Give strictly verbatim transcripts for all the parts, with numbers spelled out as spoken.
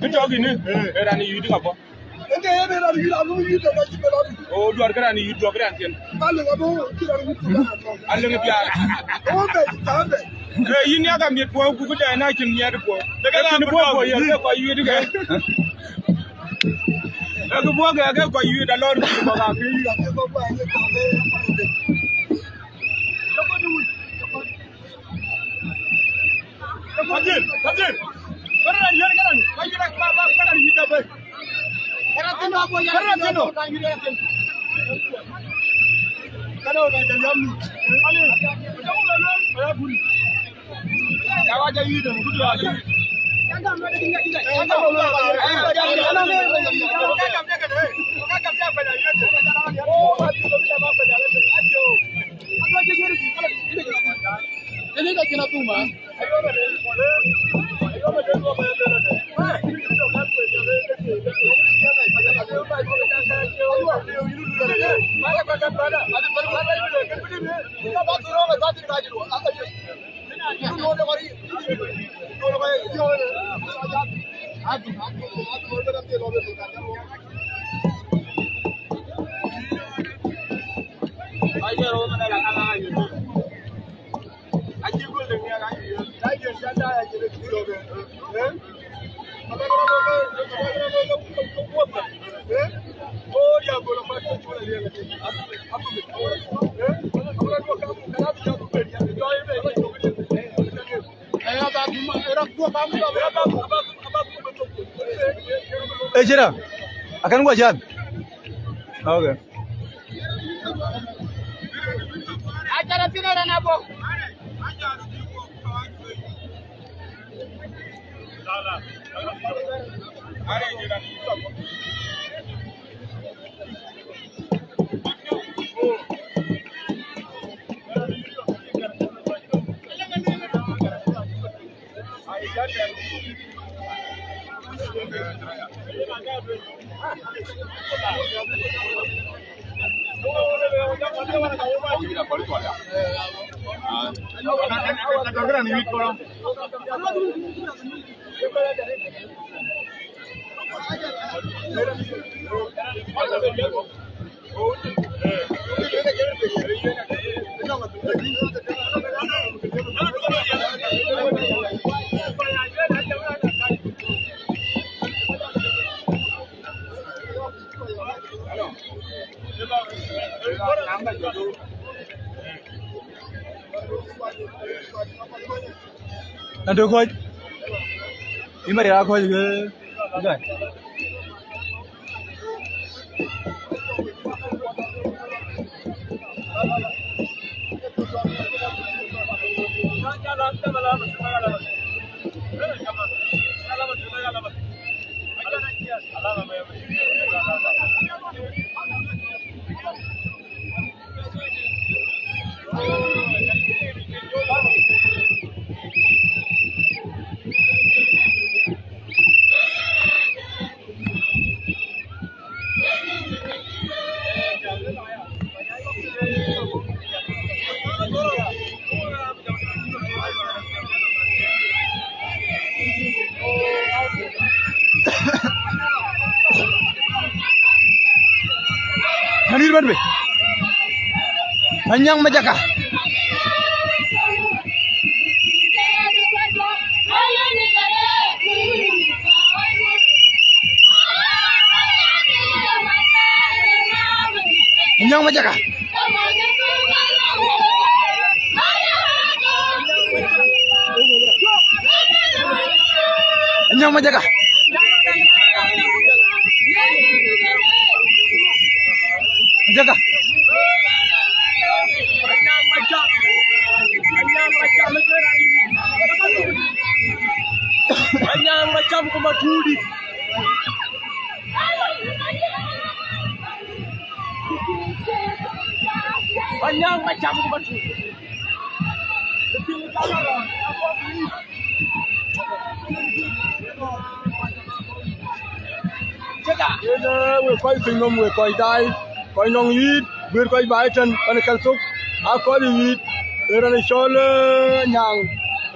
Kë tɔ̈ kënë, ee raan yït ka bɔ̈. O, duɔ̈r kë raan yït, duɔ̈r kë raan thiin. Alëŋ biaar. Ee, yïn yak amiɛt puɔ̈u, ku këdɛn acïn miɛt puɔ̈u. Ee kë puɔ̈u, puɔ̈u, yɛn ke kɔc yït kë. Ee kë puɔ̈u, ke, ke kɔc yït alɔɔr, ku kɔc akï. Ecira akan gua jan. Okay. Ando kɔc. Imari akɔc ke. Anir ban be. Anyaŋ Majaka. Anyaŋ Majaka. Anyaŋ Majaka. Majaka. Anyaŋ Majaka ku Matudi. Anyaŋ Majaka ku Matudi. Yen, eh, wek kɔc pinynhom, wek kɔc daai, kɔc nɔŋ yït, guiir kɔc baai tɛ̈n, pan kɛl thok, aa kɔc ë yït, ë raan ë cɔl, eh, Anyaŋ,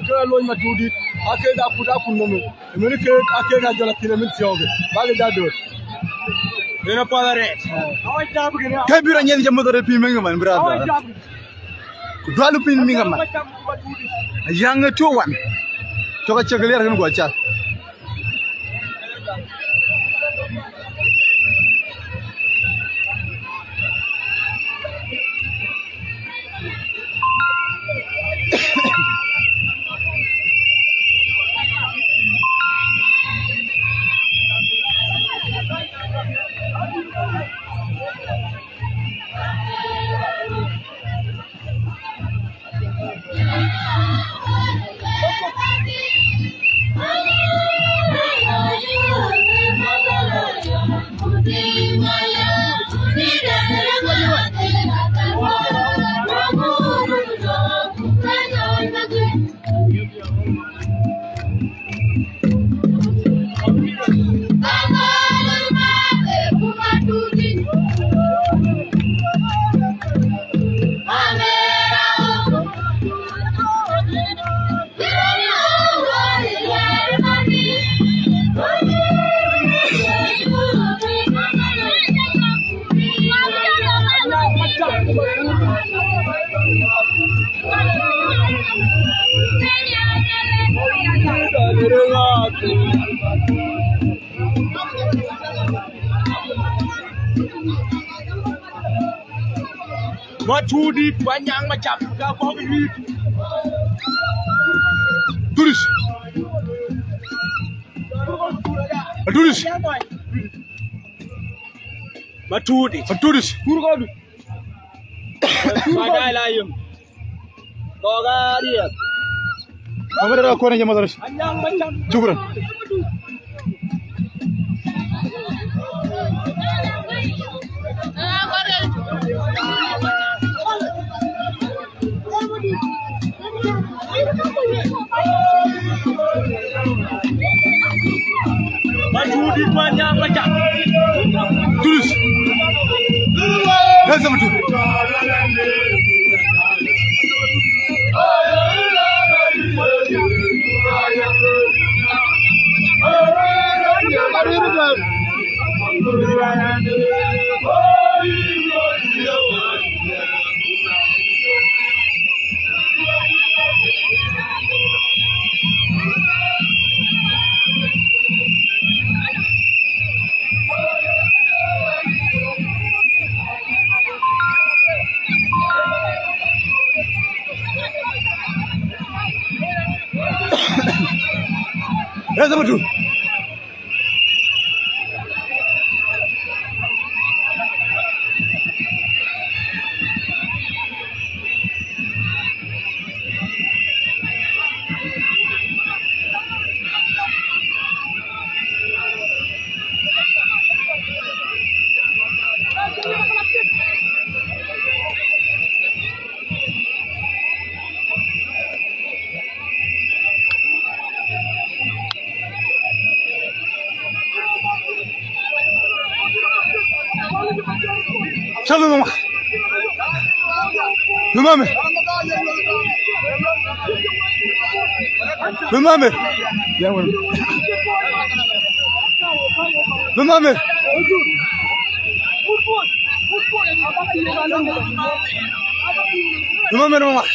ke Luɔny Matudi, aa kek akut akut nhom, ë mën kek, aa kek ajɔl akïn ë mën thiɔ̈ɔ̈kë, bäk jal dööt. Yen apuɔth arɛɛt. Ke bï rɔ nyiɛth jam mɔ̈th arëët pïïr miŋ man, brother. Ku dual piny miŋ man. Ayaŋ ë two one. Cɔk acïk liɛr kën guɔ cal. Matudi, Anyaŋ Majaka, ka kɔ̈k yït. Turis. Turis. Matudi. Matudi. Badai la yum. Kɔk ariɛth. Kamu dah kau ni jemaah terus. Shukran. Matudi, Anyaŋ Majaka. Tulis. Lazima tu. Lazima tu. Cä bï mamak. Bï mamë. Bï mamë. Bï mamë. Bï mamë mamak.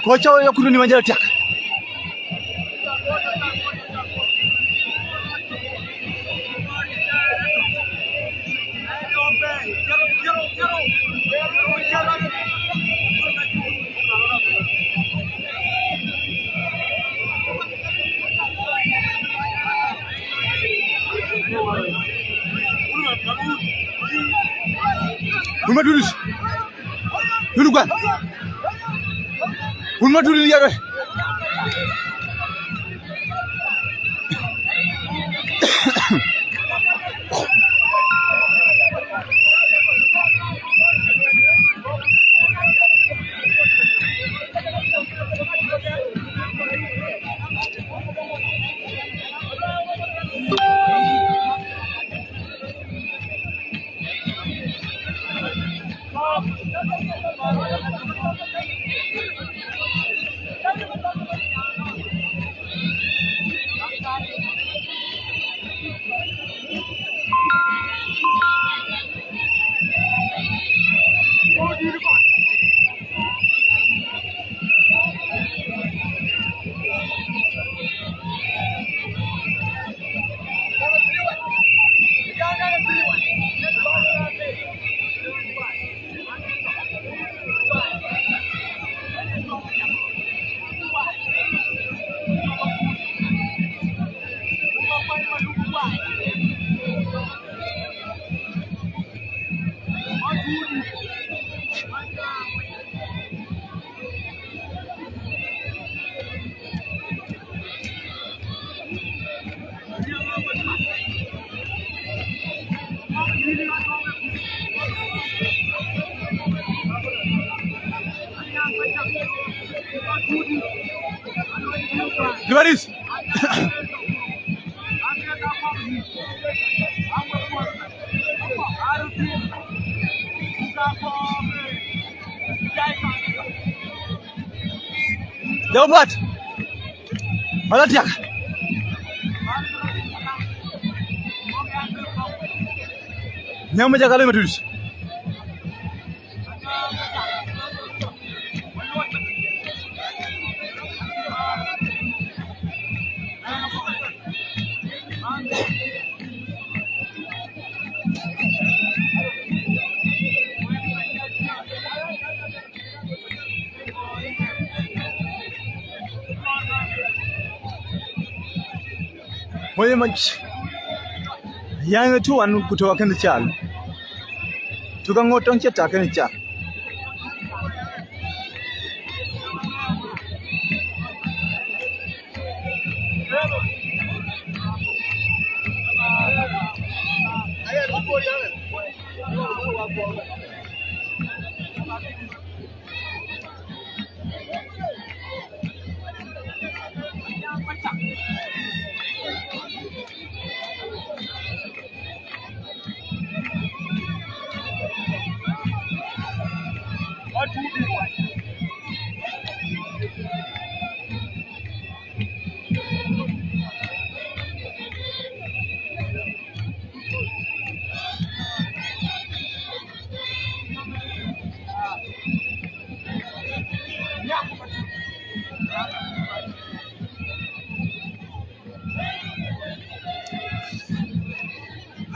Ko cä wek akut ni ma jël tiak. Wun ma Dut. Dut guan. Wun ma Dut yɛrɛ. Libaris. Jɔu pat. Ala tiak. Nyam ma jaka le ma Dut. Mony mac. Yɛn ë tuan ku tɔ̈ akënë cal. Tök aŋot tɔŋ cï tak kënë cal.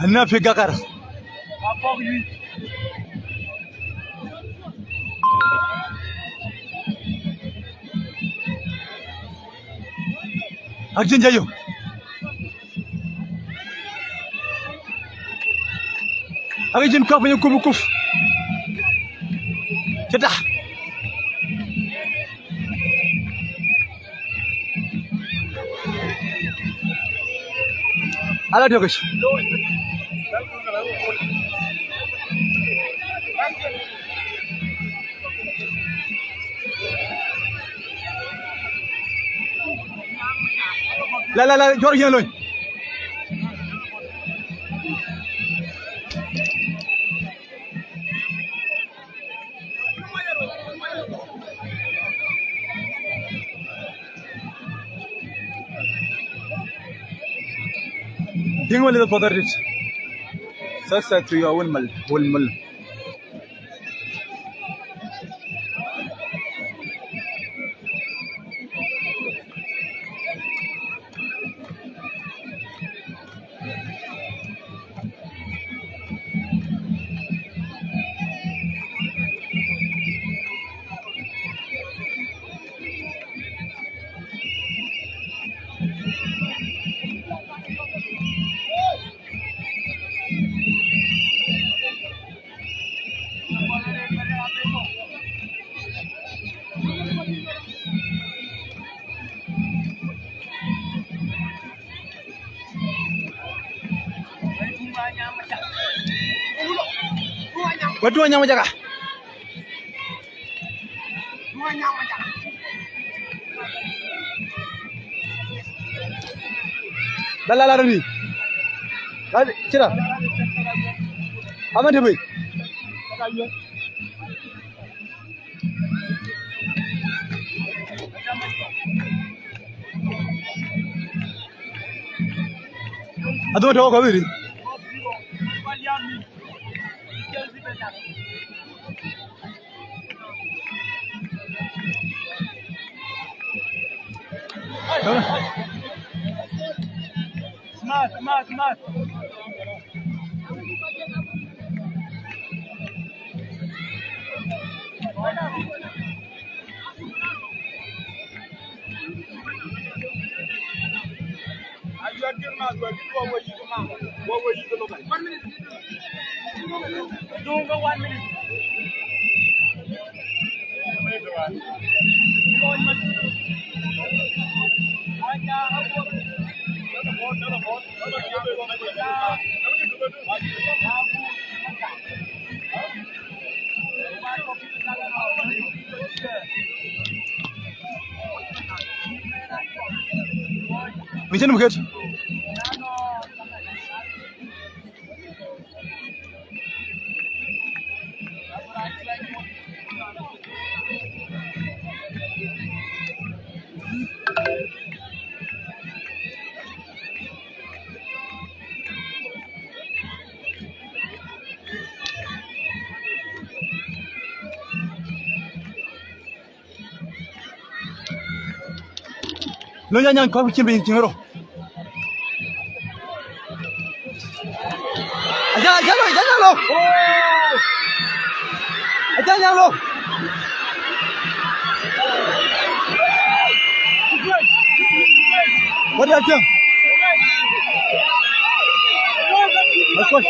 Në pï gakar. Ak cïn jɔ yök. Ak cïn kɔ̈k piny kup kup. Cï ta. Ala diökic. La, la, la, jɔr yen lony. Diŋ wël ë puɔth arëët. Thɛk thɛk tui awën mal, wël mal. Watu wanyama jaka. Bala la rani. Hadi kira. Ama de bai. Adu to ko biri. Mat, mat, mat. Micin muket. Lo ya nyan kɔp cin piny cin ro. Aja, aja lo, aja lo. Aja nyan lo. What did I tell? Of course.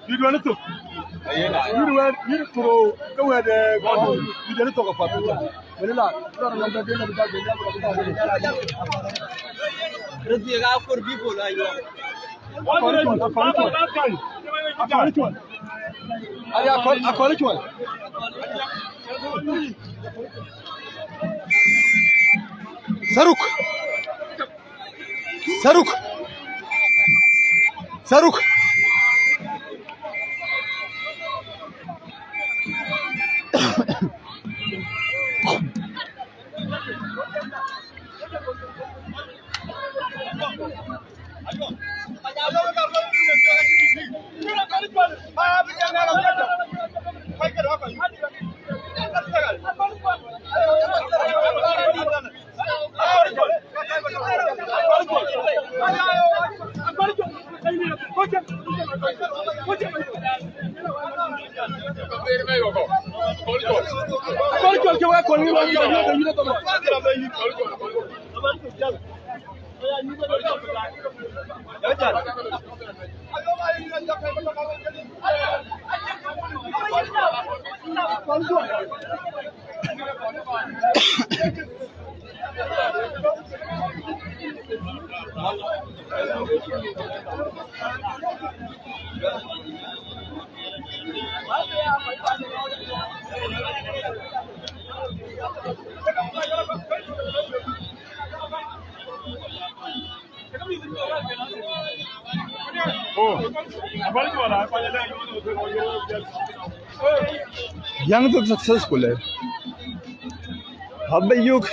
Yïn duɔ̈n thok. Yïn wɛ̈t, yïn thok ke wɛ̈t, eh, yïn duɔ̈n thok apath. Wël la, lɔr ŋɔm bɛ gel, bɛ gel, bɛ gel. Rëdhiëk akor bï bol ayuɔɔk. Akɔ̈l cuɔl, akɔ̈l cuɔl. Akɔ̈l cuɔl. Aye akɔ̈l, akɔ̈l cuɔl. Saruk. Saruk. Saruk. Young thok successful, eh? Abï yök.